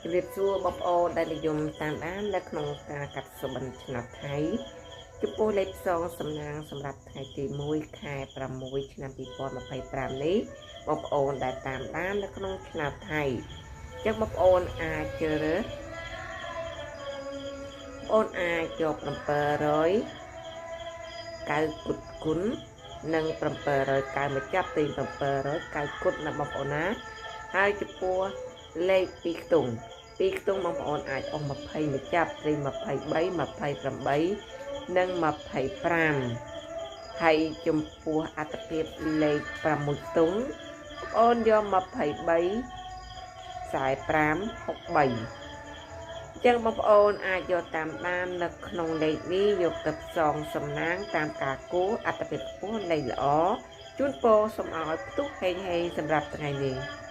ជំរាបសួរបងប្អូនដែលនិយមតាមដាននៅក្នុងការកាត់សុបិនឆ្នោតថៃ ចំពោះលេខផ្សងសំណាងសម្រាប់ថ្ងៃទី1ខែ6ឆ្នាំ2025នេះ បងប្អូនដែលតាមដាននៅក្នុងឆ្នោតថៃ ចឹងបងប្អូនអាចជ្រើសរើស បងអាចយក709គុតគុណនិង709មកចាប់ទី709គុតណាបងប្អូនណា។ ហើយចំពោះលេខ2ខ្ទង់2ខ្ទង់ បងប្អូនអាចអស់20មកចាប់ទី23 28និង25។ ហើយចំពោះអត្តភាពលេខ6ខ្ទង់ បងប្អូនយក23 45 63។ ចឹងបងប្អូនអាចយកតាមដាននៅក្នុងលេខនេះ យកទៅផ្សងសំណាងតាមការគូអត្តភាពខ្ពស់លេខល្អ ជូនពរសូមឲ្យផ្ទុះហេងហេងសម្រាប់ថ្ងៃនេះ។